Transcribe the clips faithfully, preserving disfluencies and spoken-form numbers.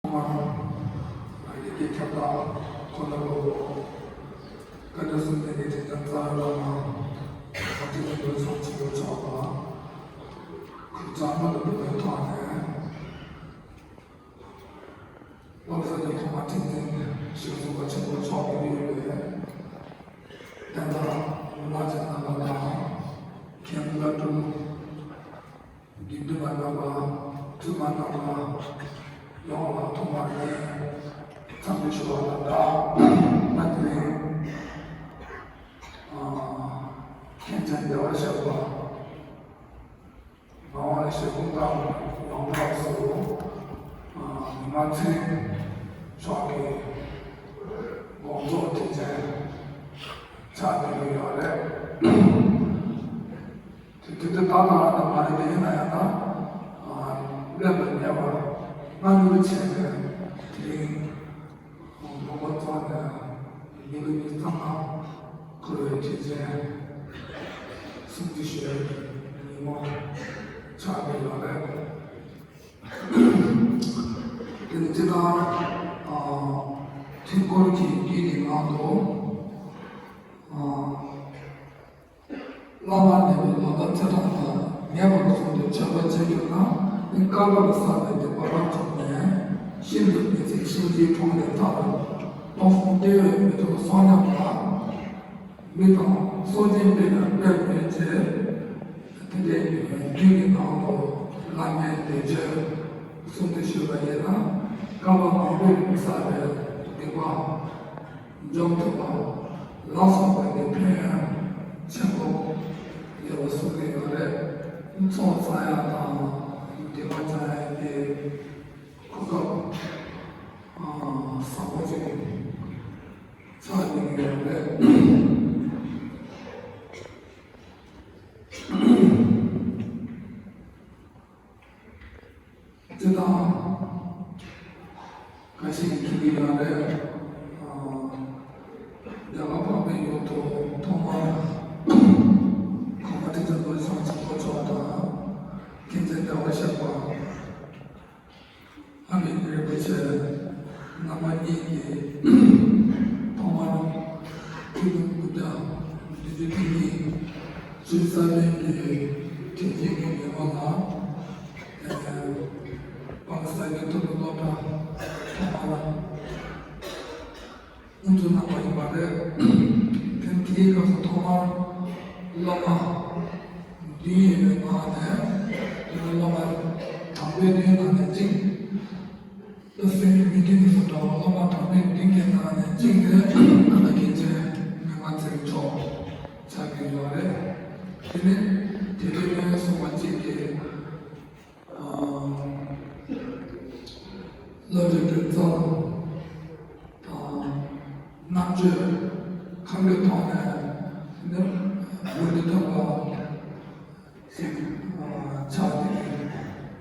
ཡི་གེ་ཁྱབ་བདག་ཁོ་ན་ལོ། བཀའ་འགྲོ་གསུམ་ལྡན་གྱི་དྲིན་ཅན་རྩ་བའི་བླ་མ། ཨ་ཏི་ལ་འདོད་ཆགས་ཆེན་པོ་ཆགས་པ། ཁུར་ཆ་མ་ལུས་པའི་ཐོག་ནས། བློ་བཟང་གི་ཐོག་མ་ཁྲིད་འཛིན་ཞིག་གསུངས་པ་ཆེན་པོ་ཆགས་ཀྱི་ཡོད་པས། བསྟན་དར་བླ་ཆེན་རྣམ་པ་དང་། མཁན་བླ་སྤྲུལ། དགེ་འདུན་པ་རྣམ་པ། བཙུན་མ་རྣམ་པ། ཡོངས་ལ་ཐོག་མར་ངས་འཚམས་འདྲི་ཞུ་བ་དང་སྦྲགས། ད་དེ་རིང་ཨ་མཁན་ཆེན་བདེ་བར་གཤེགས་པ་ངག་དབང་ཞལ་སྐྱིན་དང་ཡོངས་གྲགས་སུ་ཨ་མི་མང་ཚེ་རིང་མཆོག་གི་དགོངས་རྫོགས་ཁྲིད་ཆེན་ཆགས་བསྡད་ཀྱི་ཡོད་རེད། དེ་དུས་དེ་ཏག་ཏག་རང་དང་མ་རེད། དེ་ཡིན་ན་ཡང་ན་ཨ་སླེབས་པ་ཉེ་བར་སྔ་འགྱུར་བྱས་ནས་དེ་རིང་དགོངས་པ་རྫོགས་ནས་ཉིན་གཉིས་གཙང་མ་འཁོར་བའི་ཁྲིད་ཆེན་སྲུང་བརྩི་ཞུ་ཡག་གི་ཉིན་མོ་ཆགས་བསྡད་ཡོད་རེད། དེ་ནི་སྤྱིར་བཏང་ཨ་ཐུན་འཁོར་གྱི་རྒྱུད་ཀྱི་ནང་དུ་ཨ། བླ་མ་མེད་པའི་ལོ་ཟླ་ཚེས་གྲངས་དང་ངེས་པར་དུ་མཚུངས་ཏེ་མཆོད་པ་བྱེད་དགོས་ན། ནི་བསྐལ་པར་བསགས་པའི་སྡིག་པ་རབ་བྱུང་ནས་ཤིན་ཏུ་མི་བརྩི་གཤིན་རྗེའི་གྲོང་ནས་ཐར། སྟོང་གསུམ་བདེ་བའི་མི་ཐོབ་སོང་སྙམ་པ། མི་དང་སྲོག་གཅོད་པས་ཀྱང་སྤེལ་མེད་ཅེས། དེ་འདྲའི་རྒྱུད་ཀྱི་ནང་དུ་བླ་མའི་བཟླས་བརྗོད་གསུང་དུ་ཞུས་པ་ཡིན་ན། བསྐལ་པ་མང་པོས་བསགས་པའི་སྡིག་པ་འཇོམས་ཐུབ་པ། ལ་སོགས་པའི་གི་ཕན་ཡོན་ཆེན་པོ་ཡོད་པ་གསུང་གི་ཡོད་རེད། ཚོགས་བསགས་ཡག་དང་སྡིག་པ་སྦྱང་ཡག་གི་གོ་སྐབས་བཟང་པོ་ཅིག་ཆགས་ཀྱི་ཡོད་རེད། སྤྱིར་བཏང་ཁ་ཤས་ཀྱིས་དྲི་གི་ཡོད་རེད། རྒྱ་གར་འཕགས་པའི་ཡུལ་དུ་ཐོག་མར་གོང་མ་ཁྲི་བྱང་རྡོ་རྗེ་འཆང་ཆེན་པོ་མཆོག་དང་མཁན་ཆེན་བདེ་བར་གཤེགས་པ་ཨ་མྱེས་རིན་པོ་ཆེ་རྣམ་པ་གཉིས་ཀྱིས་ཐོག་མར་ཁྲི་ལོ་དགུ་བརྒྱ་བདུན་ཅུ་དོན་གཉིས་ཆུ་ས་བོན་གྱི་དྲིན་ཅན་གྱི་ཉི་མ་ལ། ཨ་ནི་སྤང་ས་ཡོད་ཐུབ་པའི་སློབ་གྲྭ་ཐོག་མར་དབུ་འཛུགས་གནང་བ་ཡིན་པ་རེད། དེ་དེའི་སྐབས་སུ་ཐོག་མར་སློབ་མ་བདུན་ཡོད་པའི་ནང་ནས། དེ་ནས་སློབ་མ་དང་པོའི་བདུན་ནང་ནས་གཅིག་ད་སེམས་ཀྱི་མི་མཐུན་ནི་སུ་འདྲ་བ། སློབ་མ་དང་པོའི་བདུན་གྱི་ནང་ནས་གཅིག་དེ་ད་ལྟ་མཁན་ཆེན་མི་མང་ཚེ་རིང་མཆོག་ཆགས་ཀྱི་ཡོད་རེད། དེ་ནས་དེ་དུས་ནས་གསུངས་པ་གཅིག་གིས། ཨ་བློ་གྲོས་ཀྱི་རྩལ་དང་རྣམ་དཔྱོད་གང་གི་ཐོག་ནས་ནི་མུ་མཐུད་ཐོག་ལ་ཞིག་ཆགས་ཏེ་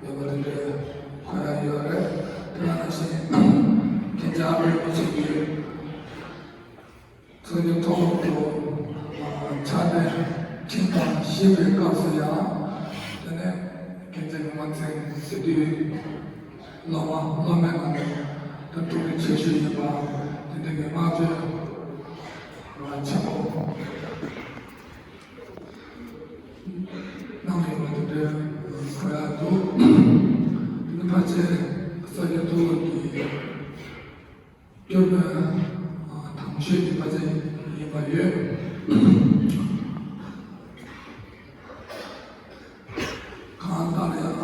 ཡོད་པ་དེ་འདྲ་གོ་ཡ་ཡོད་རེད། དེ་ནང་བཞིན་མཁན་ཆེན་ཨ་པ་རིན་པོ་ཆེ་གིས། ཚོགས་ཀྱི་ཐོག་ཏུ་ཕྱག་དཔེ་ཁྲིད་དང་བཞེས་པའི་སྐབས་སུ་ཡང་། དེ་ནས་མཁན་ཆེན་མི་མང་ཚེ་རིང་དེ་དུས་སློབ་མ་སློབ་མའི་ནང་ནས་ད་ཐུགས་རིག་ཆེ་ཤོས་ཡིན་པ། དེ་འདྲ་གི་བསྔགས་བརྗོད་ཆེན་པོ་གནང་ཡོད་པ་དེ་འདྲ་གོ་ཡ་འདུག་དེ་ནས་ཕལ་ཆེར་ས་སྐྱ་མཐོ་སློབ་ཀྱི་སྐྱོར་དཔོན་དང་ཤོས་ཀྱི་པ་ཚེ་ཡིན་པ་ཡོད། གང་ལྟར་ཡང་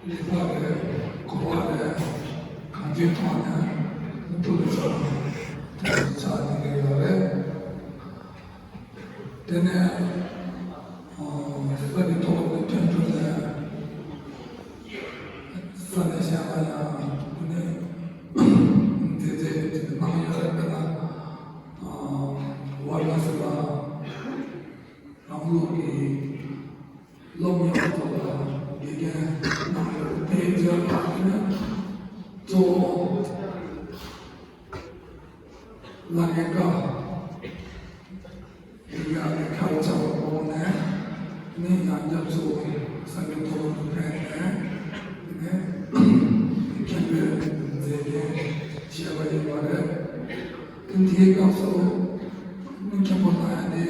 ལེགས་པ་རེད། གོ་བ་རེད། གང་ཅིའི་ཐོག་ནས་ཐུགས་ལ་ཆགས་ཐུགས་ལ་ཆགས་ནས་ཡོད་རེད། དེ་ནས་ས་གནས་མཐོ་སློབ་ཀྱི་མཐུན་གྲོས་ནས་ས་གནས་གཞན་ལ་ཡང་དེ་ནས་མཛད་རྗེས་དེ་གནང་ཡོད་རེད། དཔེར་ན་ཝཱ་ར་ཎ་སི་ལ་རང་ལུགས་ཀྱི་སློབ་གཉེར་ཚོགས་ལ་དགེ་རྒན་གནང་ཡོད་རེད། དེའི་རྗེས་ལ་དེ་ནས་གཙོ་བོ་བླ་རྒན་ཀ་ནས་ཡང་སྐྱབས་སུ་ས་སྐྱ་མཐོ་སློབ་ཏུ་ཕེབས་ནས་དེ་ནས་མཁན་པོའི་མཛད་འགན་བཞེས་པ་ཡིན་པ་རེད། དེ་འདིའི་སྐབས་སུ་མཁན་པོ་ལ་ཡང་དེ་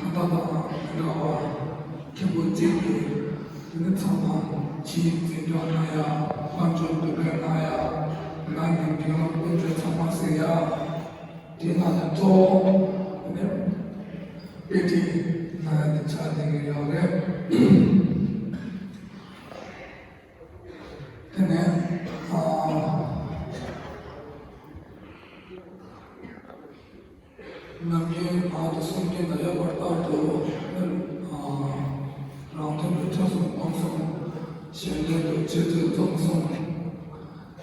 ད་ལྟ་དང་མི་འདྲ་བ་མཁན་པོ་གཅིག་གིས་དེ་ནས་ཚང་མ་ཕྱིའི་འཛིན་སྐྱོང་གནང་ཡ། དཔལ་འབྱོར་འདུ་འགོད་གནང་ཡ། ནང་གི་མདུན་ལམ་ཀུན་སྤྱོད་ཚང་མ་གཟིགས་ཡ། དེ་ནང་ནས་གཙོ་བོ་དེ་ནས་དཔེ་ཁྲིད་གནང་ཡ་དེ་ཆགས་བསྡད་ཀྱི་ཡོད་རེད། དེ་ནས་ཨ། ནམ་རྒྱུན་བར་དུ་གསུང་རྒྱུན་ལ་ཡོད་པར་ལྟར་དུ། ཨ། རང་དོན་དུ་ཐོས་བསམ་སྒོམ་གསུམ། གཞན་དོན་དུ་ཆོས་ཚུལ་འཛོམས་གསུམ།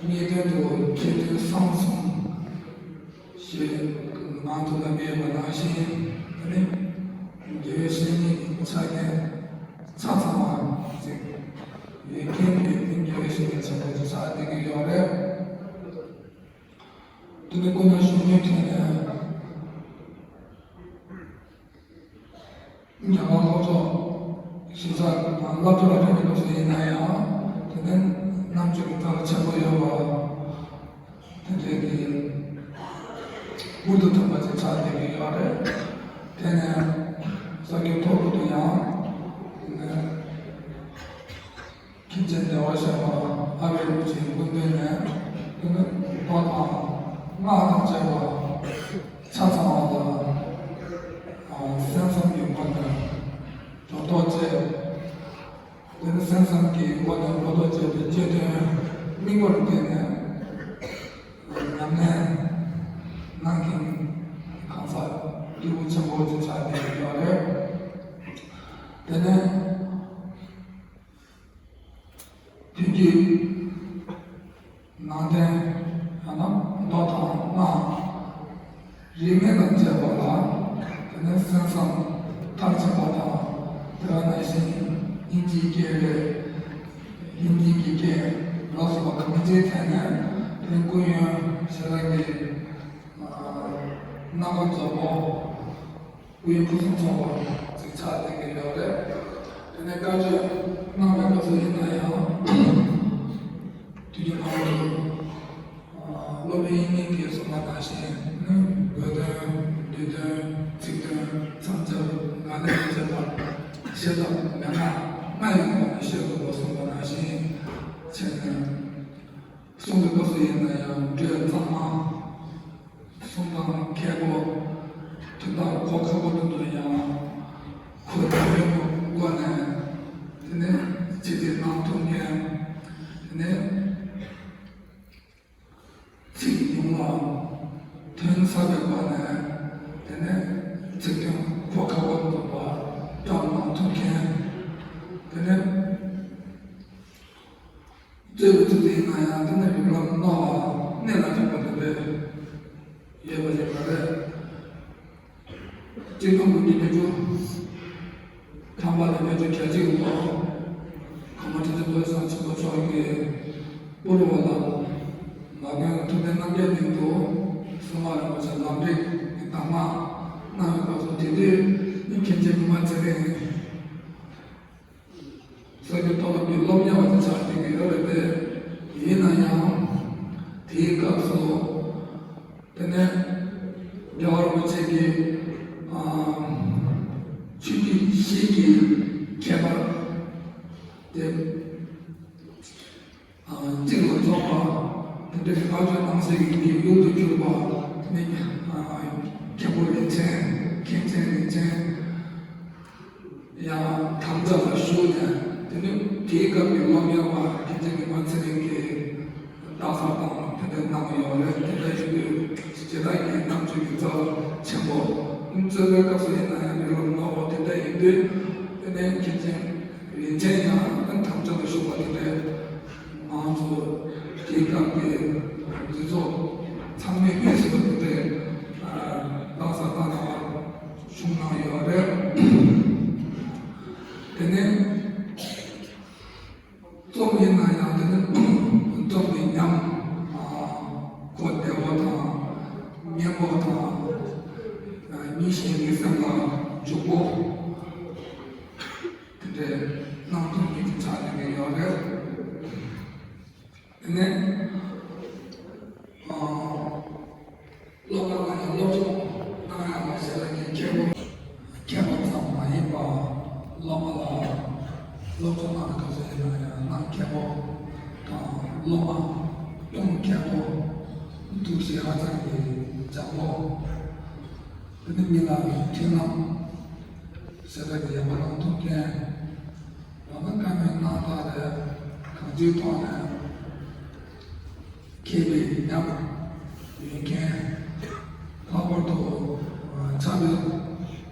གཉིས་དོན་དུ་ཁྱད་ཆོས་གསང་གསུམ་ཞེས་མང་དུ་བསླབས་ཡོད་པ་ནང་བཞིན། དེ་ནི་དགེ་བའི་བཤེས་གཉེན་གྱི་ཆ་རྐྱེན་ཆ་ཚང་བ་ཅིག་ཡོད་མཁན་གྱི་དེ་དགེ་བའི་བཤེས་གཉེན་ཆེན་པོ་ཅིག་ཆགས་བསྡད་ཀྱི་ཡོད་རེད། དེ་ནི་སྐུ་ན་གཞོན་ནུའི་དུས་ནས་རྒྱ་གར་སློབ་གྲོགས་གཞིས་ཆགས་སློབ་གྲྭ་ལ་ཕེབས་པའི་སྐབས་སུ་ཡིན་ན་ཡང་། དེ་ནས་རྣམ་དཔྱོད་ཀྱི་རྩལ་ཆེན་པོ་ཡོད་པ་དེ་འདྲའི་གི་མུ་མཐུད་ཐོན་པ་ཅིག་ཆགས་བསྡད་ཀྱི་ཡོད་རེད། དེ་ནས་ས་སྐྱ་མཐོ་སློབ་ཏུ་ཡང་དེ་ནས། མཁན་ཆེན་བདེ་བར་གཤེགས་པ་ཨ་བྷེ་རིན་པོ་ཆེའི་སྐུ་མདུན་ནས་དེ་ནི་མདོ་དང་སྔགས་དང་བཅས་པ་ཆ་ཚང་བ་དང་། སེམས་ཙམ་གྱི་སྒོ་ནས་སྒྲོ་འདོགས་བཅད། དེ་ནི་སེམས་ཙམ་གྱི་སྒོ་ནས་སྒྲོ་འདོགས་བཅད་དེ་བཅད་དོན་དམིགས་པར་བརྟེན་ནས་ཉམས་ལེན་གནང་མཁན་གང་ཟག་སྐྱེས་བུ་ཆེན་པོ་ཅིག་ཆགས་བསྡད་ཡོད་རེད། དེ་ནས། དེ་གི་ནང་དོན་ཡང་ན་མདོ་དང་སྔགས་རིག་གནས་དང་བཅས་པ་ལ། དེ་ནས་སེམས་བསམ་མཐར་ཕྱིན་པ་དང་། དེ་ག་ནང་བཞིན་དབྱིན་ཇིའི་སྐད་རེད། དབྱིན་ཇིའི་སྐད་ལ་སོགས་པ་གང་ཅིའི་ཐད་ནས་དེ་ནས་སྐུ་ཡོན་ཞེ་དྲག་གི་རྣམ་པ་རྫོགས་པོ། སྐུའི་ཕུན་སུམ་ཚོགས་པ་ཅིག་ཆགས་བསྡད་ཀྱི་ཡོད་རེད། དེ་ནས་བཀའ་ཆོས་གནང་བའི་སྐབས་སུ་ཡིན་ན་ཡང་། དུས་ཀྱི་ནང་དུ་སློབ་དཔོན་དབྱིག་གཉེན་གྱིས་གསུངས་པ་ནང་བཞིན་ནི། དགོས་དོན། བསྡུས་དོན། ཚིག་དོན་མཚམས་སྦྱར་ངག་བདག་བཅས་པ་བཤད་ཐབས་མེད་ན་ལྔ་ཡི་ངོས་ནས་བཤད་དགོས་པར་གསུངས་པ་ནང་བཞིན་བྱས་ནས། གསུང་གི་སྐབས་སུ་ཡིན་ན་ཡང་འགྲོས་གཙང་མ། གསུང་སྟངས་མཁས་པོ། དོན་དག་གོ་ཁག་པོ་དེ་ཚོ་ཡང་གོ་བདེ་བོའི་སྒོ་ནས། དེ་ནས་ཅི་སྟེ་གནང་ཐུབ་མཁན། དེ་ནས་ཚིག་ཉུང་བ། དོན་ཟབ་པའི་སྒོ་ནས། དེ་ནས་ཚིག་དོན་གོ་ཁག་པོ་དེ་ཚོ་བཀྲམ་གནང་ཐུབ་མཁན། དེ་ནས། རྩོད་པའི་ཚུལ་དེ་ཡིན་ན་ཡང་། དེ་ནི་རིགས་ལམ་རྣོ་བ་གནད་ལ་འཇུག་པ་དེ་འདྲ་ཡོད་པ་ཞིག་མ་རེད། སྤྱིར་བཏང་གི་དགེ་བཅུ་ཐམ་པ་ལས་དགེ་བཅུ་གྱ་གཅིག་པོ། གོང་མ་ཁྲི་ཆེན་ཐོས་བསམ་ཆེན་པོ་མཆོག་གིས་པུ་རུ་བ་ལ་མ་དགོན་ཐུབ་བསྟན་རྣམ་རྒྱལ་གླིང་དུ་སྲུང་མ་རིན་པོ་ཆེ་ལམ་འབྲས་ཀྱི་གདམས་ངག་གནང་བའི་སྐབས་སུ། དེ་དུས་མཁན་ཆེན་ཉི་མ་ཚེ་རིང་ས་སྐྱ་མཐོ་སློབ་ཀྱི་སློབ་གཉེར་བ་དེ་ཆགས་བསྡད་ཀྱི་ཡོད་རེད་དེ། ཡིན་ན་ཡང་དེའི་སྐབས་སུ་དེ་ནས་རྒྱལ་བ་རིན་པོ་ཆེ་གིས་ཨ་ཆོས་བརྒྱུད་བཞི་གི་ཁྱད་པར་དེ་ཨ་གཅིག་ལ་རྫོགས་པ། དེ་འདྲའི་བཀའ་ཆོས་གནང་སའི་གི་ཡུལ་དུ་གྱུར་པ། དེ་ནས་ཨ་མཁན་པོ་རིན་ཆེན། མཁན་ཆེན་རིན་ཆེན། ཡང་དམ་བཅའ་ལ་ཞུགས་ནས། དེ་ནི་དེའི་སྐབས་ཀྱི་སློབ་གཉེར་བ་མཁན་ཆེན་ཉི་མ་ཚེ་རིང་གིས་རྟགས་གསལ་དང་དེ་འདྲ་གནང་ཡོད་རེད། དེ་འདྲ་ཡིན་དུས་ཇི་ལྟར་གྱི་རྣམ་དཔྱོད་ཀྱི་རྩལ་ཆེན་པོ། རྩོད་པའི་སྐབས་སུ་ཡིན་ན་ཡང་རིགས་ལམ་རྣོ་བོ་དེ་འདྲ་ཡིན་དུས། དེ་ནས་མཁན་ཆེན་རིན་ཆེན་ཡང་དམ་བཅའ་ལ་ཞུགས་པ་དེ་འདྲ། ང་ཚོ་དེའི་སྐབས་ཀྱི་འདི་ཚོ་ཚང་མས་དངོས་སུ་དེ་འདྲའི་རྟགས་གསལ་བཏང་གནང་བ་བྱུང་གནང་ཡོད་རེད། དེ་ནས་རྩོམ་ཡིན་ན་ཡང་། དེ་ནས་རྩོམ་གྱི་ཉམས་གོ་བདེ་བོ་དང་སྙན་པོ་དང་། མི་གཞན་གྱི་སེམས་ལ་འཇུག་པོ། སྐབས་སུ་ཡིན་ན་ཡང་གནམ་མཁས་པོ་དང་སློབ་མ་ཀུན་མཁས་པོ། ཐུགས་རྗེ་ཧ་ཅང་གི་འཇམ་པོ། དེ་ནི་མི་ལ་མཐུན་ལམ་ཞེ་དྲག་གི་ཡག་པོ་གནང་ཐུབ་མཁན། ཡང་ན་བཀའ་མོལ་གནང་སྟངས་ལ་གང་ཅིའི་ཐོག་ནས་མཁས་པའི་ཉམས་ཡོད་མཁན། ལྷག་པར་དུ་ཕྱག་དཔེ་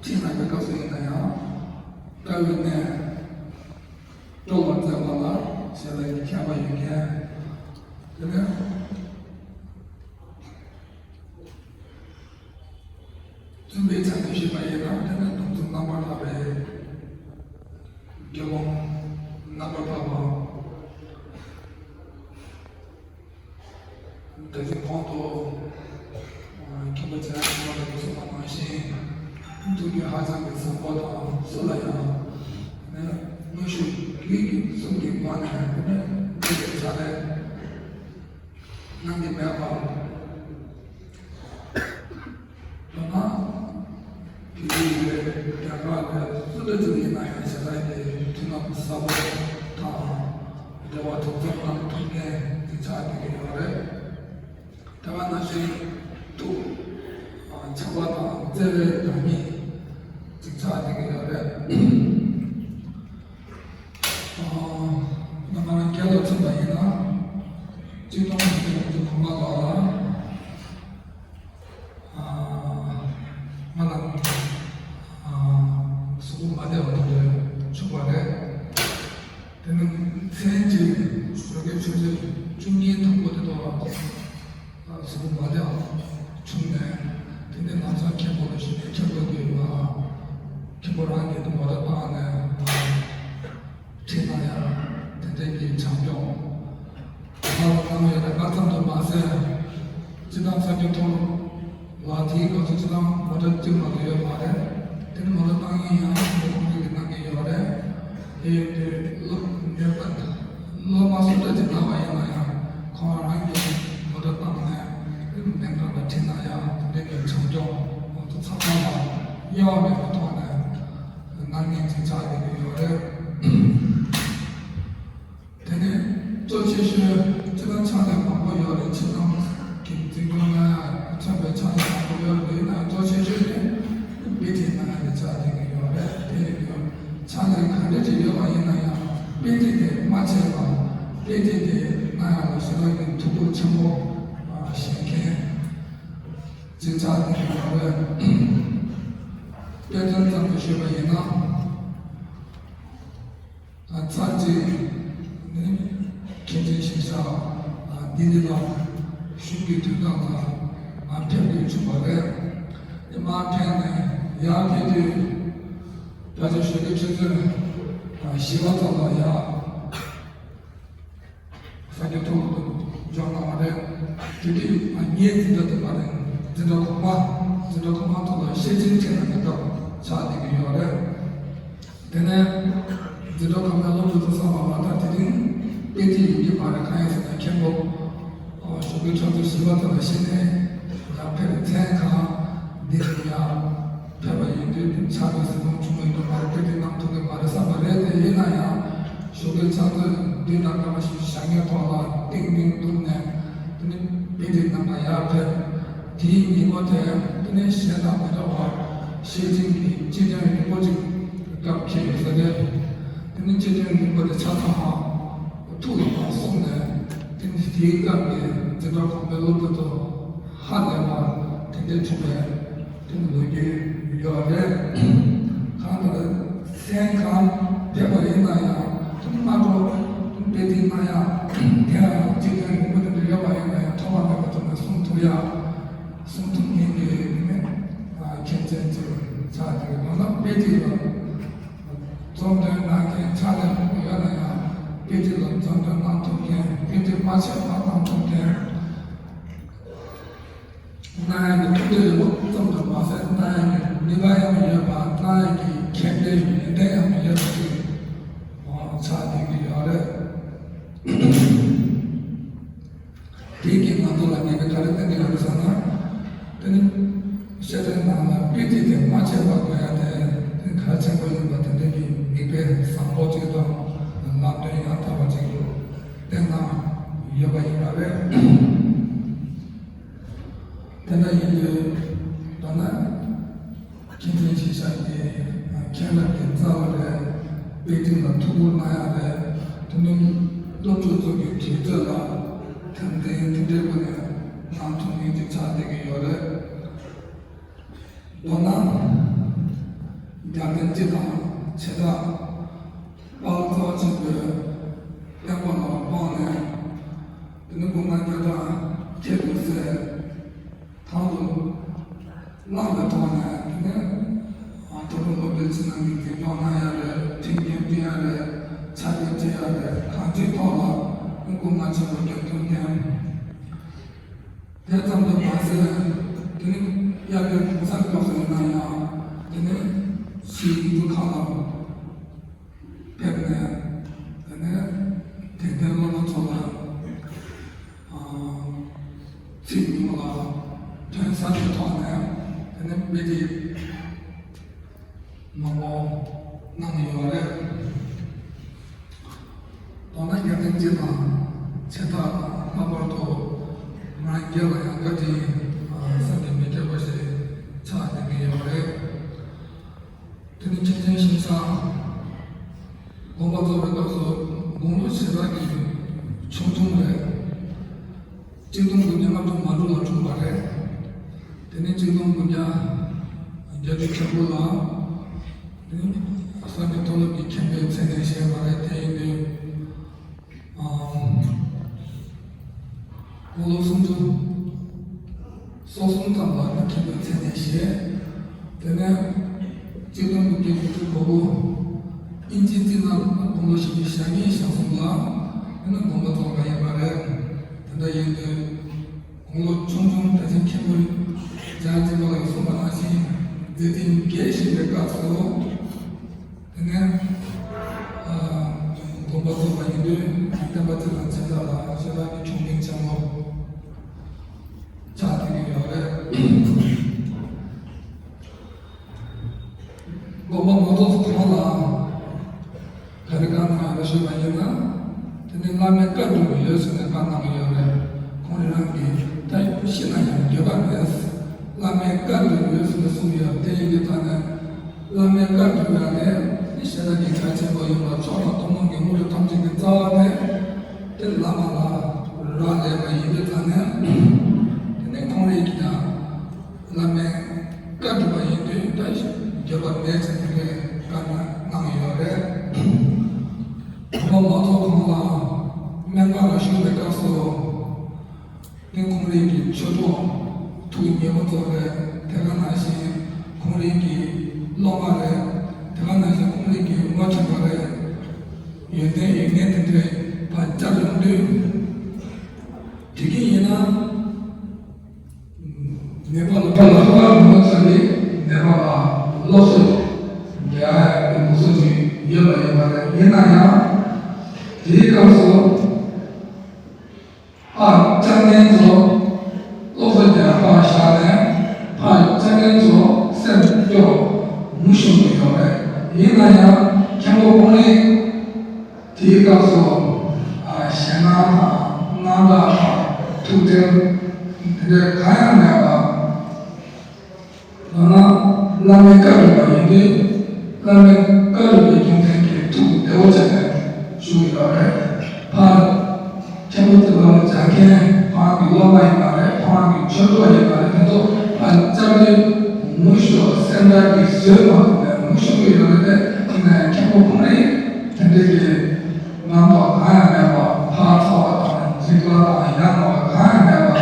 ཁྲིད་གནང་བའི་སྐབས་སུ་ཡིན་ན་ཡང་བཀའ་བའི་གནས་སྤྲོ་བར་མཛད་པ་ལ་ཞེ་དྲག་གི་མཁས་པ་ཡོད་མཁན། དེ་ནས། བཙུན་པའི་ཆ་ནས་ཞུས་པ་ཡིན་ན། དེ་ནི་གདུང་འཛོམས་རྣམ་པར་དག་པའི་དགེ་སློང་རྣམ་པར་དག་པ། དེ་ཚོའི་གོང་དུ་མཁན་པོ་ཚེ་རིང་མཆོག་ལ་གསུངས་པ་ནང་བཞིན། ཐུགས་རྒྱུད་ཧ་ཅང་གི་བཟང་པོ་དང་། སུ་ལ་ཡང་དངོས་ཤུགས་རྒྱུད་ཀྱི་གསུང་གི་སྒོ་ནས་དེ་ནི་འདི་ལས་བྱ་ལས། གནང་གི་མེད་པ། མདོར་ན། བོད་ཡིག་རེད། རྒྱ་གར་རེད། སུ་འདྲ་ཅིག་ཡིན་ན་ཡང་ཞེ་དྲག་གི་མཐུན་ལམ་ཟབ་པོ་དང་། འབྲེལ་བ་གདུང་འཛོམས་གནང་ཐུབ་མཁན་ཅིག་ཆགས་བསྡད་ཀྱི་ཡོད་རེད། དེ་བ་ནང་བཞིན་ཐུགས་ཆགས་པ་དང་བརྩེ་བའི་བདག་ཉིད་ཅིག་ཆགས་བསྡད་ཀྱི་ཡོད་རེད། ང་རང་རྒྱལ་ལ་མཚོན་པ་ཡིན་ན། གཅིག་སྟོང་དགུ་བརྒྱ་དགུ་བཅུ་གོ་ལྔ་ལོ་ལ་ང་ལ་གཟུགས་པོ་མ་བདེ་བ་དེ་འདྲ་བྱུང་བ་རེད། དེ་ནི་མཚན་གཅིག་ཞོགས་ཀའི་ཆུ་ཚོད་བཅུ་གཉིས་དང་པོ་དེ་དག་གཟུགས་པོ་མ་བདེ་བ་བྱུང་ནས། དེ་ནས་ལམ་སང་མཁན་པོ་ལ་ཞུས་ནས། མཁན་པོ་གིས་ང་མཁན་པོ་རང་གིས་མོ་ཊ་བཏང་ནས་ཁྲིད་གནང་ཡ། དེ་འདྲའི་གི་བྱམས་སྐྱོང་ང་ལ་གནང་ཡོད་རེད། ང་ཙམ་དུ་མ་ཟད། སྤྱི་བཏང་ས་ཁྱོན་མཐོ་སློབ་ལ་དེའི་སྐབས་སུ་སྤྱི་བཏང་མོ་ཊ་གཅིག་མ་གཏོགས་ཡོད་མ་རེད། དེ་ནི་མོ་ཊ་བཏང་མཁན་ཡང་ཁོང་ཚོ་གིས་གནང་གི་ཡོད་རེད། དེ་ཡིན་དུས་སློབ་འདྲ་པ། སློབ་མ་སུ་འདྲ་ཅིག་གནང་བ་ཡིན་ན་ཡང་། ཁོང་རང་གིས་མོ་ཊ་བཏང་ནས་སྨན་ཁང་ལ་ཁྲིད་གནང་ཡ། དེ་འདྲའི་གི་བྱམས་སྐྱོང་ཁོང་ཚོ་ཚང་མ་ལ་དབྱེ་བ་མེད་པའི་ཐོག་ནས་གནང་མཁན་ཅིག་ཆགས་བསྡད་ཀྱི་ཡོད་རེད། དེ་ནས་གཙོ་ཆེ་ཤོས་སྤྱི་བཏང་ཕྱག་ལས་མང་པོ་ཡོད་རེད། ཕྱི་ནང་གི་འཛིན་སྐྱོང་ལ་མཚོན་པའི་ཕྱག་ལས་མང་པོ་ཡོད་རེད། ཡིན་ནའང་གཙོ་ཆེ་ཤོས་ནི་དཔེ་ཁྲིད་གནང་ཡ་དེ་ཆགས་བསྡད་ཀྱི་ཡོད་རེད། དེ་ཡིན་དུས་ཕྱག་ལས་ག་འདྲ་ཅིག་ཡོད་པ་ཡིན་ན་ཡང་། དཔེ་ཁྲིད་དེ་མ་བྱས་པར་དཔེ་ཁྲིད་དེ་གནང་ཡ་ལ་ཞེ་དྲག་གི་ཐུགས་སྤྲོ་ཆེན་པོ་བཞེས་མཁན་ཅིག་ཆགས་བསྡད་ཀྱི་ཡོད་རེད། དཔེ་མཚོན་ཙམ་དུ་ཞུས་པ་ཡིན་ན། ཚར་གཅིག་ནི་མཁན་ཆེན་ཞིང་གཤེགས་ལྡི་ལི་ལ་བཞུགས་ཀྱི་དུས་སྐབས་ལ་མར་ཕེབས་དགོས་བྱུང་བ་རེད། དེ་མར་ཕེབས་ནས་ཡར་ཕེབས་དུས། ཕལ་ཆེར་ཞོགས་ཀའི་ཆུ་ཚོད་བཞི་པ་ཙམ་ལ་ཡར་ས་ཁྱོན་མཐོ་སློབ་ཏུ་འབྱོར་གནང་བ་རེད། དེ་དུས་ངའི་འཛིན་གྲྭ་དེ་མ་རེད། འཛིན་གྲྭ་གོང་མ། འཛིན་གྲྭ་གོང་མ་ཐོག་ལ་ཤེར་ཕྱིན་ཁྲིད་གནང་གི་སྐབས་ཆགས་བསྡད་ཀྱི་ཡོད་རེད། དེ་ནས་འཛིན་གྲྭ་གོང་མའི་སློབ་ཕྲུག་ཚོ་ཚང་མ་ལ་ད་དེ་རིང་དཔེ་ཁྲིད་ཡིན་གྱི་མ་རེད། གང་ཡིན་ཟེར་ན་མཁན་པོ་ཞོགས་པའི་ཆུ་ཚོད་བཞི་པ་ཙམ་ལ་གཞི་ནས་ཡར་ཕེབས་པའི་མཚན་གང་འདི་ཡར་ཕེབས་པ་ཡིན་དུས། དེ་ཕྱག་ལས་གཟིགས་མོ་བྱུང་བ་ཡིན་དུས་མ་རེད། དཔེ་ཁྲིད་གནང་ཐུབ་ཀྱི་མ་རེད་བསམ་པ་རེད། དེ་ཡིན་ན་ཡང་ཞོགས་པའི་ཆུ་ཚོད་བདུན་དང་སྐར་མ་བཞི་བཅུ་ཞེ་ལྔའི་ཐོག་ལ་ཏིང་ཏིང་བརྡུངས་ནས། དེ་ནས་དཔེ་ཁྲིད་གནང་ག་ཡར་ཕེབས། དེའི་ཉིན་མོ་དེ་དེ་ནས་གཞན་དང་མི་འདྲ་བར་ཤེར་ཕྱིན་གྱི་སྤྱི་དོན་རིང་པོ་ཅིག་སྐབས་འཁེལ་ཡོད་ས་རེད། དེ་ནས་སྤྱི་དོན་རིང་པོ་དེ་ཆ་ཚང་མ་ཐུགས་ལ་མར་གསུངས་ནས། དེ་ནས་དེའི་སྐབས་ཀྱི་འཛིན་གྲྭ་གོང་མའི་སློབ་ཕྲུག་ཚོ་ཧ་ལས་པ་དེ་འདྲ་བྱུང་བའི་དེ་ནི་ལོ་རྒྱུས་ཡོད་རེད། གང་ལྟར་མཚན་གང་ཕེབས་པ་ཡིན་ན་ཡང་། དེ་ནི་སྔ་དྲོ་དཔེ་ཁྲིད་གནང་ཡ་དེ་ཡང་སྤྱི་དོན་རིང་པོ་དེ་འདྲ་ཡོད་པ་ཡིན་ན་ཡང་། ཐོག་མ་མེད་པ་ཐོག་ནས་གསུང་ཐུབ་ཡ། གསུང་ཐུབ་མཁན་གྱི་དེ་ནི་མཁན་ཆེན་ཚོ་ཆགས་ཀྱི་རེད། མ་ནམ་དཔེ་ཁྲིད་ལ་རྩོམ་འདོན་གནང་མཁན་ཕྱག་ལས་མང་པོ་ཡོད་ན་ཡང་། དཔེ་ཁྲིད་ལ་རྩོམ་འདོན་གནང་ཐུབ་མཁན། དཔེ་ཁྲིད་མ་བྱས་པར་གནང་ཐུབ་མཁན། གནང་ཡག་གི་ཐུགས་འདོད་ཡོད་པ་ཙམ་དུ་མ་ཟད། གནང་ཡག་གི་ནུས་པ་ཡང་ཡོད་པ། གནང་ཡག་གི་ཁེ་ཕན་ཡོན་ཏན་ཡང་ཡོད་པ་ཅིག་ཆགས་བསྡད་ཀྱི་ཡོད་རེད། དེ་གིས་ང་ཚོ་ལ་ངེས་པའི་ག་རེ་བསྟན་གྱི་ཡོད་རེད་ཟེར་ན། དེ་ནི་བཤད་གྲྭའི་ནང་ལ་དཔེ་ཁྲིད་དེ་མ་བྱས་པར་དགོས་ཡ་དེ་དེ་གལ་ཆེན་པོ་ཡིན་པ་དེ་འདྲ་གི་མིག་དཔེ་བཟང་པོ་ཅིག་དང་། ལམ་སྟོན་ཡང་དག་པ་ཅིག་ཏུ་བསྟན་གནང་ཡོད་པ་ཡིན་པ་རེད། དེ་འདྲ་ཡིན་དུས་མདོར་ན་མཁན་ཆེན་ཞིག་ཤག་གི་མཁན་རབས་ཀྱི་རྩ་བ་རེད། དཔེ་སྐྲུན་ལ་ཐུགས་ཁུར་གནང་ཡག་རེད། དེ་ནི་སློབ་ཕྲུག་ཚོ་གི་དུས་ཚོད་ལ་དམ་འཛིན་དེ་འདྲའི་སྒོ་ནས་གནང་ཐུབ་མཁན་ཅིག་ཆགས་བསྡད་ཀྱི་ཡོད་རེད། མདོར་ན། རྒྱལ་བསྟན་སྤྱི་དང་བྱེ་བྲག་དཔལ་རྩ་བ་ཆེན་པོའི་བསྟན་པ་ལ་དབང་ནས། དེ་ནི་སྒོ་ང་བརྒྱ་ཕྲག་ཁྱེད་དུ་གསལ། དང་དུ་བླངས་པའི་ཐོག་ནས། དེ་ནི་མཐོ་སློབ་སློབ་གྲྭའི་ཕྱི་ནང་གི་འཛིན་སྐྱོང་གནང་ཡག་རེད། མཐུན་རྐྱེན་བསྐྲུན་ཡག་རེད། ཕྱག་ཕྱིད་སྤྲད་ཡག་རེད། གང་ཅིའི་ཐོག་ལ་སྒོ་ང་ཆེན་པོ་རྒྱབ་སྐྱོར་བསྟན། དེ་ཙམ་དུ་མ་ཟད། དེ་ནི་དབྱར་ཁའི་གུང་སེང་སྐབས་སུ་ཡིན་ན་ཡང་། དེ་ནི་ཕྱིའི་ཡུལ་གྲུ་ཁག་ལ་ཕེབས་ནས། དེ་ནས་དད་ལྡན་སློབ་མ་ཚོ་ལ་ཚིག་ཉུང་ལ་དོན་གསར་གྱི་ཐོག་ནས། དེ་ནས་དཔེ་དེབ་མང་པོ་གནང་ཡོད་རེད། མདོར་ན་རྒྱལ་བསྟན་སྤྱི་དང་བྱེ་བྲག་དང་། ལྷག་པར་དུ་ང་རྒྱལ་ལ་ཡང་བཀའ་དྲིན་བསམ་གྱིས་མི་ཁྱབ་པ་ཞིག་ཆགས་བསྡད་ཀྱི་ཡོད་རེད། དེ་ནི་མཁན་ཆེན་ཞིང་ས་དགོངས་པ་རྫོགས་པའི་སྐབས་སུ་དགུང་ལོ་ཞེ་དྲག་གི་ཆུང་ཆུང་རེད། གཅིག་སྟོང་དགུ་བརྒྱ་ལྔ་བཅུ་ང་དྲུག་ལ་འཁྲུངས་པ་རེད། དེ་ནས་གཅིག་སྟོང་དགུ་བརྒྱ་བརྒྱད་ཅུ་གྱ་དགུ་ལ། དེ་ནས་ས་གནས་མཐོ་སློབ་ཀྱི་མཁན་པོའི་མཚན་གནས་བཞེས་པ་རེད། དེ་ཡིན་དུས། ཨང་། དགུང་ལོ་སུམ་ཅུ་སོ་གསུམ་ཙམ་ལ་ནི་མཁན་པོའི་མཚན་གནས་བཞེས། དེ་ནས་གཅིག་སྟོང་དགུ་བརྒྱ་དགུ་བཅུ་གོ་དགུ་ཨིན་ཇིའི་རྩིས་ནང་དགུང་ལོ་བཞི་བཅུ་ཞེ་གཉིས་ཞེ་གསུམ་ལ་ཨ་ནི་དགོངས་པ་རྫོགས་པ་ཡིན་པ་རེད། དེ་འདྲ་ཡིན་དུས་དགུང་ལོ་ཆུང་ཆུང་། ད་ཅི་མཁན་པོ་རྒྱལ་བ་དཔལ་ལྡན་པ་ལགས་གསུངས་པ་ནང་བཞིན་མཛད་འཕྲིན་རྒྱས་བཞིན་པའི་སྐབས་སུ། དེ་ནས་ཨ་དགོངས་པ་རྫོགས་པ་ཡིན་དུས་བསྟན་པ་འདི་དང་བྱེ་བྲག་ལ་ཞེ་དྲག་གི་བྱུང་བའི་བྱ་བ་ཆགས་བསྡད་ཀྱི་ཡོད་རེད། དགོངས་པ་མ་རྫོགས་གོང་ལ་ག་རེ་བཀའ་གནང་ཡོད་ཞུས་པ་ཡིན་ན། དེ་ནི་བླ་མའི་བཀའ་སྒྲུབ་ཡོད་ཟེར་ནས་བཀའ་གནང་གི་ཡོད་རེད། ཁོང་རང་གིས་ད་ཤི་ན་ཡང་འགྱོད་པ་མེད། བླ་མའི་བཀའ་སྒྲུབ་ཡོད་ཟེར་ནས་གསུངས་ཡོད། དེ་ཡིན་དུས་ད་ནི། བླ་མའི་བཀའ་སྒྲུབ་ཡག་དེ་ནི་ཞེ་དྲག་གི་གལ་ཆེན་པོ་ཡིན་པ། མཆོག་དང་ཐུན་མོང་གི་དངོས་གྲུབ་ཐམས་ཅད་ཀྱི་རྩ་བ་དེ། དེ་བླ་མ་ལ་རག་ལས་པ་ཡིན་དུས་ད་ནི། དེ་ནས་ཁོང་རང་གིས་ཀྱང་བླ་མའི་བཀའ་སྒྲུབ་པ་ཡིན་དུས་ད་འགྱོད་པ་མེད་ཅེས་དེ་འདྲའི་བཀའ་གནང་ཡོད་རེད། དགོངས་པ་མ་རྫོགས་གོང་ལ་སྨན་ཁང་ལ་བཞུགས་པའི་སྐབས་སུ། དེ་ཁོང་རང་གི་ཆོས་གྲོགས་ཐུགས་མཉེས་པོ་ཚོ་རེད། དེ་ག་ནང་བཞིན་ཁོང་རང་གི་སློབ་མ་རེད། དེ་ག་ནང་བཞིན་ཁོང་རང་གི་མ་ཁྱིམ་པ་རེད། ཡོན་ཏན་ཡོན་ཏན་དེ་འདྲའི་ཕར་བཅར་ཡོང་དུས། དེ་གི་ཡིན་ན་ནད་པ་ལ་ཕར་ལ་ཐོག་མར་མི་ཚང་གི་ནད་པ་ལ་སློབ་གསོ་རྒྱག་ཡག་གི་དགོས་ཚུལ་ཅིག་ཡོད་པ་ཡིན་པ་རེད། ཡིན་ན་ཡང་དེའི་སྐབས་སུ། ཕར་བཅར་མཁན་ཚོ་སློབ་གསོ་རྒྱག་ཕར་བཞག་ནས། ཕར་བཅར་མཁན་ཚོ་སེམས་སྐྱོ་མུ་ཤོང་གི་ཡོད་རེད། ཡིན་ན་ཡང་མཁན་པོ་ཁོང་རང་དེའི་སྐབས་སུ་ཨ་ཞེད་སྣང་དང་དངངས་སྐྲག་དང་ཐུགས་ཁྲལ་དེ་འདྲ་གང་ཡང་མེད་པ། མདོར་ན་བླ་མའི་བཀའ་སྒྲུབ་པ་ཡིན་དུས། བླ་མའི་བཀའ་སྒྲུབ་པའི་རྒྱུ་མཚན་གྱིས་ཐུགས་བདེ་བོ་བྱས་ནས་བཞུགས་ཡོད་རེད། ཕར་མཁན་པོ་དེ་བ་ལ་སྦྱང་མཁན་ཁོ་རང་གི་སློབ་མ་ཡིན་པ་རེད། ཁོ་རང་གི་ཆོས་གྲོགས་ཡིན་པ་རེད། དེ་ཚོ་ཕར་བཅར་དུས་མུ་ཤོ་སེམས་ཁྲལ་གྱིས་བཟོད་མ་ཐུབ་ནས་མུ་ཤོ་གི་ཡོད་རེད། དེ་ནས་མཁན་པོ་ཁོང་རང་དེ་འདྲ་གི་རྣམ་རྟོག་གང་ཡང་མེད་པ། ཕར་ཚོར་བ་དང་འཇིགས་པ་དང་ཡ་ང་བ་གང་ཡང་མེད་པ།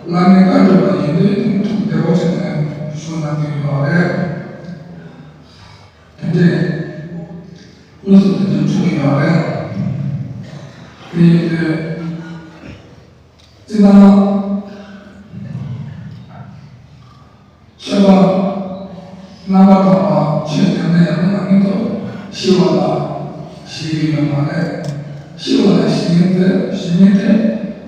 བླ་མའི་བཀའ་སྒྲུབ་པ་ཡིན་དུས་ཐུགས་བདེ་བོ་བྱས་ནས་བཞུགས་གནང་གི་ཡོད་རེད། དེ་འདྲའི་དངོས་སུ་དེ་འདྲའི་བྱུང་གི་ཡོད་རེད། དེ་ཡིན་དུས་སྤྱིར་བཏང་ཆོས་པ་རྣམ་པར་དག་པ་ཆོས་ཉམས་ལེན་ཡག་པོ་གནང་མཁན་ཚོ་ཤི་བ་ལ་ཞེད་ཀྱི་ཡོད་མ་རེད། ཤི་བ་ལ་ཞེད་མཁན་དེ་ཞེད་མཁན་དེ་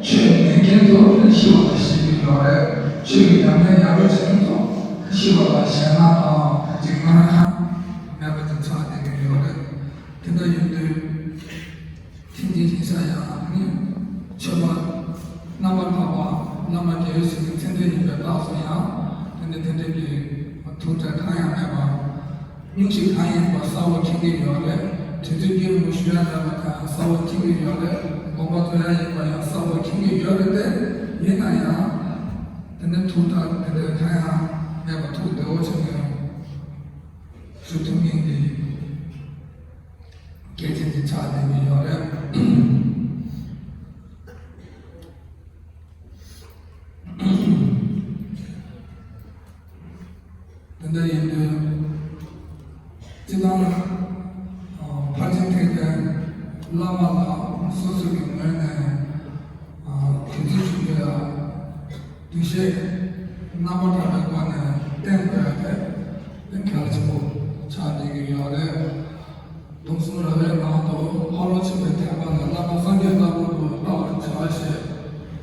ཆོས་མེད་མཁན་ཚོ་ནི་ཤི་བ་ལ་ཞེད་ཀྱི་ཡོད་རེད། ཆོས་ཀྱི་ཉམས་ལེན་ཡག་པོ་བྱེད་མཁན་ཚོ་ཤི་བ་ལ་ཞེད་སྣང་དང་འཇིགས་སྣང་གང་མེད་པ་དེ་ཆགས་བསྡད་ཀྱི་ཡོད་རེད། དེ་འདྲ་ཡིན་དུས་ སྙིང་ཞིག་གང་ཡིན་པ་གསལ་པོ་མཁྱེན་གྱི་ཡོད་རེད། དུས་ཚོད་སྐྱེལ་མུ་ཞུ་ཡ་འདྲ་བ་དང་གསལ་པོ་མཁྱེན་གྱི་ཡོད་རེད། དགོངས་པ་མཚོན་ཡ་ཡིན་པ་ཡང་གསལ་པོ་མཁྱེན་གྱི་ཡོད་རེད་དེ། ཡིན་ན་ཡང་། དེ་ནས་ཐུགས་ཐག་དེ་འདྲའི་གང་ཡང་མེད་པ་ཐུགས་བདེ་བོ་བྱས་ནས་ཞུ་ཐུབ་མཁན་གྱི་སྐད་ཆ་ཅིག་ཆགས་བསྡད་ཀྱི་ཡོད་རེད། དེ་འདྲ་ཡིན་དུས། སྤྱི་བཏང་། ཕར་ཕྱིན་ཐེག་པའི་བླ་མ་ལ་སོ་སོ་གི་ངོས་ནས་གུས་བརྩི་ཞུ་རྒྱུ་ལ། འདུ་ཤེས་རྣམ་པར་དག་པའི་སྒོ་ནས་བསྟེན་དགོས་ཡ་དེ་གལ་ཆེན་པོ་ཆགས་བསྡད་ཀྱི་ཡོད་རེད། སྟོང་གསུམ་རབ་དབྱེ་ནང་དུ་ཕ་རོལ་ཕྱིན་པའི་ཐེག་པ་ལ་བླ་མ་སངས་རྒྱས་ལྟ་བུ་དུ་ལྟ་བར་བྱ་ཞེས་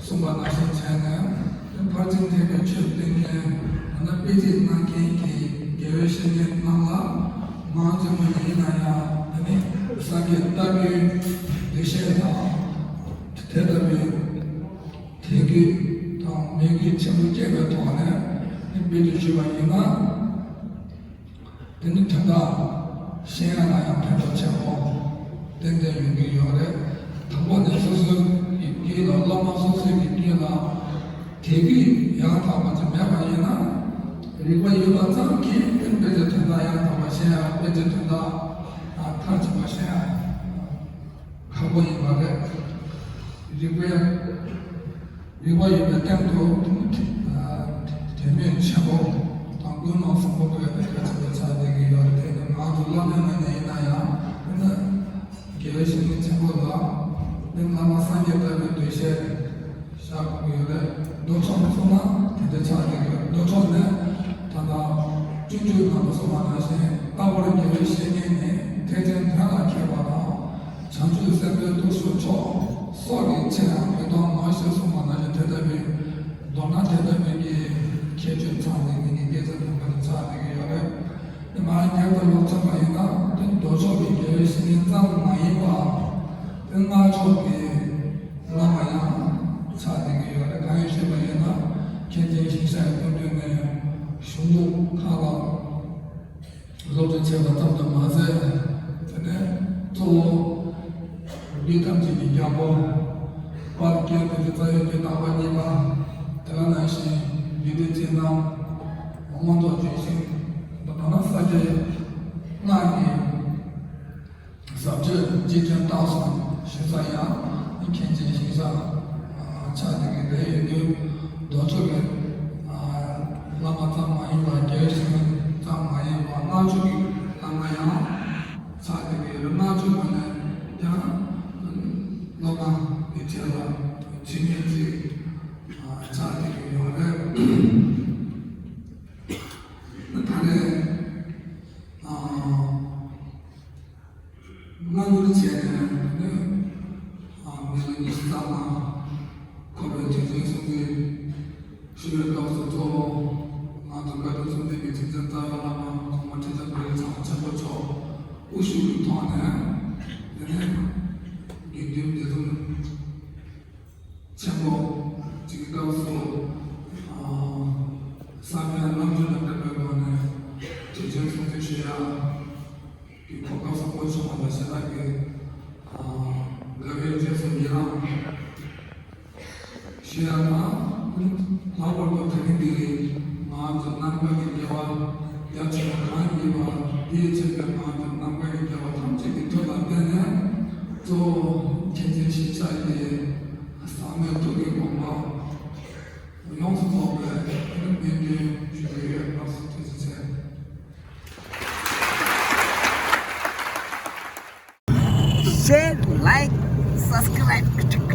གསུངས་པ་ནང་བཞིན་བྱས་ནས། ཕར་ཕྱིན་ཐེག་པའི་ཆོས་བསྟན་མཁན་ཡང་ན་དཔེ་ཁྲིད་གནང་མཁན་གྱི་དགེ་བའི་བཤེས་གཉེན་རྣམས་ལ་ང་རང་ཚོ་མ་ཡིན་ན་ཡང་དེ་ནི་སངས་རྒྱས་ལྟ་བུའི་འདུ་ཤེས་དང་དེ་ལྟ་བུའི་དད་གུས་དང་མོས་གུས་ཆེན་པོ་སྐྱེས་པའི་ཐོག་ནས་དཔེ་དེ་ཞུས་པ་ཡིན་ན། དེ་ནི་དོན་དག་ཤེས་ཡ་ལ་ཡང་ཕན་ཐོགས་ཆེན་པོ་ཏན་ཏན་ཡོང་གི་ཡོད་རེད། དང་པོ་ནས་སོ་སོའི་རྒྱུད་ལ་སློབ་མ་སོ་སོའི་རྒྱུད་ལ་དད་གུས་ཡང་དག་པ་ཅིག་མེད་པ་ཡིན་ན། རིག་པ་ཡོད་པ་ཙམ་གྱིས་དེ་དཔེ་ཆ་དོན་དག་ཡང་དག་པ་ཤེས་ཡ། དཔེ་ཆ་དོན་དག་མཐར་ཕྱིན་པ་ཤེས་ཡ་ཁག་པོ་ཡིན་པ་རེད། རིག་པ་ཡང་རིག་པ་ཡོད་པའི་སྟེང་དུ་དེ་ནི་དད་མོས་ཆེན་པོ་དང་ཀུན་སློང་བཟང་པོ་དགོས་པའི་གལ་ཆེན་པོ་ཆགས་བསྡད་ཀྱི་ཡོད་རེད། དེ་ནི་ང་ཚོ་བླ་མའི་ངོས་ནས་ཡིན་ན་ཡང་དེ་ནི་དགེ་བའི་བཤེས་གཉེན་ཆེན་པོ་ལ་དེ་ནི་བླ་མ་སངས་རྒྱས་ལྟ་བུའི་འདུ་ཤེས་བཞག་དགོས་ཀྱི་ཡོད་རེད། མདོ་ཕྱོགས་ནས་གསུངས་ན་དེ་འདྲ་ཆགས་བསྡད་ཀྱི་ཡོད། མདོ་ཕྱོགས་ནས་ད་ལྟ་སྤྱོད་འཇུག་ནང་དུ་གསུངས་པ་ནང་བཞིན། ལྟ་བུར་དགེ་བའི་བཤེས་གཉེན་ནི་ཐེག་ཆེན་དོན་ལ་མཁས་པ་དང་། བྱང་ཆུབ་སེམས་དཔའི་ཐུགས་སུ་ཆོག། སྲོག་གི་ཕྱིར་ཡང་མི་གཏོང་ངོ་ཞེས་གསུངས་པ་ནང་བཞིན། དེ་ལྟ་བུའི་མདོར་ན་དེ་ལྟ་བུའི་གི་ཁྱད་ཆོས་ཚང་ནས་མི་གི་སྐད་ཆ་ཐོན་པ་དེ་ཆགས་བསྡད་ཀྱི་ཡོད་རེད། དེ་མ་རྒྱབ་ཏུ་ལོག་ཚུད་པ་ཡིན་ན་དེ་མདོ་ཕྱོགས་ཀྱི་དགེ་བའི་བཤེས་གཉེན་ཙམ་མ་ཡིན་པ། དེ་སྔགས་ཕྱོགས་ཀྱི་བླ་མ་ཡང་ཆགས་བསྡད་ཀྱི་ཡོད་རེད། གང་ཡིན་ཞུས་པ་ཡིན་ན་མཁན་ཆེན་ཞིང་གཤེགས་སྐུ་མདུན་ནས་གཞུང་ལུགས་ཁག་ལ། སློབ་སྦྱོང་བྱས་པ་ཙམ་དུ་མ་ཟད། དེ་ནས་གཙོ་བོ་རྒྱུད་ཐམས་ཅད་ཀྱི་རྒྱལ་པོ། དཔལ་དགེ་འདུན་གྱི་རྩ་བའི་རྒྱུད་རྣམ་པ་གཉིས་པ། དེ་ག་ནང་བཞིན་རྒྱུད་སྡེ་སྤྱི་རྣམ། མངོན་རྟོགས་ལྗོན་ཤིང་། མདོར་ན་ས་སྐྱའི་སྔགས་ཀྱི་ཟབ་ཆོས་རྗེ་བཙུན་བསྟན་སྲུང་ཞུ་ས་ཡང་མཁན་ཆེན་ཞིང་གཤེགས་ཆགས་བསྡད་ཀྱི་རེད། ཡིན་དུས་མདོ་ཕྱོགས་ཀྱི་བླ་མ་ཙམ་མ་ཡིན་པར་རྒྱལ་བའི་བཤེས་གཉེན་ཙམ་མ་ཡིན་པར་སྔགས་ཕྱོགས་ཀྱི་བླ་མ་ཡང་ཆགས་བསྡད་ཀྱི་ཡོད་རེད། སྔགས་ཕྱོགས་ཀྱི་ནས་ཀྱང་སློབ་མ་དེ་ཆེད་ལ་བྱེད་མཁན་ཅིག་ཆགས་བསྡད་ཀྱི་ཡོད་རེད། ད་ནས། སྔ་འགྱུར་བྱས་ནས་ནི། མི་ལོ་ཉི་ཤུ་ཙམ་ལ་འཁོར་བའི་དུས་ཆེན་སྲུང་བརྩི་ཞུ་བའི་སྐབས་སུ་གཙོ་བོ་ང་ཚོ་བཀའ་དྲིན་གསུམ་ལྡན་གྱི་ཐུགས་རྗེ་རྩ་བའི་བླ་མ་གོང་མ་ཁྲི་བྱང་རྡོ་རྗེ་འཆང་ཆེན་པོ་མཆོག་དབུ་བཞུགས་ཀྱི་ཐོག་ནས། དེ་ནས་དགེ་འདུན་སྡེ་གསུམ་ཆེན་པོ་གཅིག་གི་སྐབས་སུ་ས་གནས་རྣམ་འགྱུར་དང་འབྲེལ་བའི་སྒོ་ནས་དུས་ཆེན་སྲུང་བརྩི་ཞུ་ཡ། གི་གོ་སྐབས་བཟང་པོ་བྱུང་བ་དང་། ཞེ་དྲག་གི་དགའ་བའི་རྗེས་སུ་ཡི་རང་ཞུ་ཡ་དང་། ལྷག་པར་དུ་དེ་རིང་འདིར་ང་ཚོ་ནང་པ་གི་དགེ་བ་རྒྱ་ཆེ་བ་གང་ཡིན་པ། དེའི་ཕྱིར་དུ་ང་ཚོ་ནང་པ་གི་དགེ་བ་ཐམས་ཅད་ཀྱི་མཐུ་ལ་བརྟེན་ནས། གཙོ་བོ་མཁན་ཆེན་ཞིང་གཤེགས་ཀྱི་ཟབ་མོའི་ཐུགས་ཀྱི་དགོངས་པ་ཡོངས་སུ་རྫོགས་པའི་སྨོན་འདུན་ཞུ་རྒྱུ་ཡོད། ཐུགས་རྗེ་ཆེ། Share, like, subscribe.